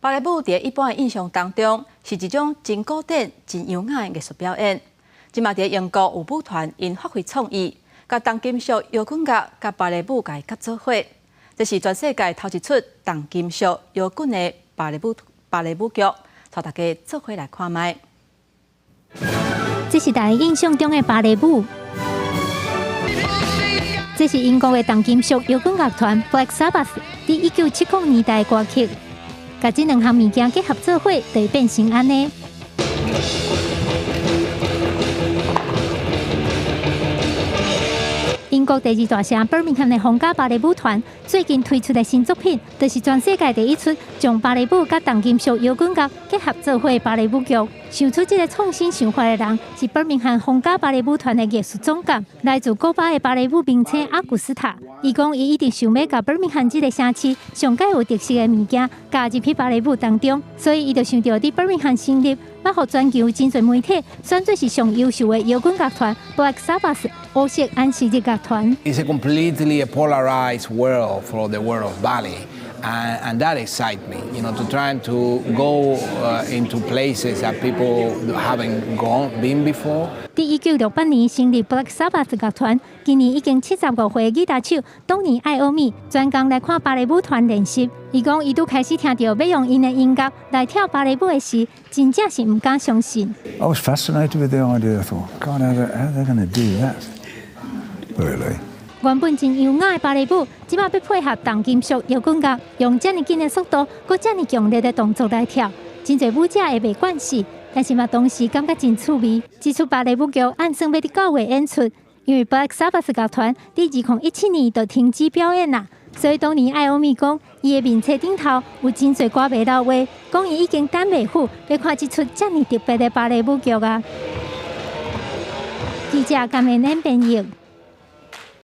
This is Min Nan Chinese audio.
芭蕾舞佇一般的印象當中，是一種真古典、真優雅的藝術表演。這馬佇英國有舞團𪜶發揮創意，共重金屬搖滾樂佮芭蕾舞共結做伙。這是全世界頭一齣重金屬搖滾的芭蕾舞劇，帶大家做伙來看覓。這是大家印象中的芭蕾舞。這是英國的重金屬搖滾樂團 Black Sabbath 佇1970年代的歌曲，共這兩項物件結合做伙，就會變成按呢。英國第二大城伯明翰的皇家芭蕾舞團最近推出的新作品，就是全世界第一齣將芭蕾舞佮重金屬搖滾樂結合做伙的芭蕾舞劇。想出這個創新想法的人是伯明翰皇家芭蕾舞團的藝術總監，來自古巴的芭蕾舞明星阿古斯塔。伊講，伊一直想欲共伯明翰這個城市上蓋有特色的物件加入去芭蕾舞當中，所以伊就想著佇伯明翰成立，欲予全球真濟媒體選做是上優秀的搖滾樂團 Black Sabbath 烏色安息日樂團。 It's a completely polarized world for the world of ballet, and that excites me. To try to go into places that people haven't been before. 佇1968年成立 Black Sabbath 樂團，今年已經75歲的吉他手東尼艾歐米專工來看芭蕾舞團練習。伊講，伊拄開始聽著欲用𪜶的音樂來跳芭蕾舞的時，真正是毋敢相信。 I was fascinated with the idea. I thought, God, how are they going to do that? Really? 原本真優雅的芭蕾舞，這馬欲配合重金屬搖滾樂，用遮爾緊的速度，閣遮爾強烈的動作來跳，真濟舞者會袂慣勢，但是嘛同時感覺真趣味。這齣芭蕾舞劇按算欲佇9月演出，因為 Black Sabbath 樂團佇2017年就停止表演啦，所以當年艾歐米講，伊的面冊頂頭有真濟歌迷留話，講伊已經等袂赴，欲看這齣遮爾特別的芭蕾舞劇啊！記者甘明演編譯。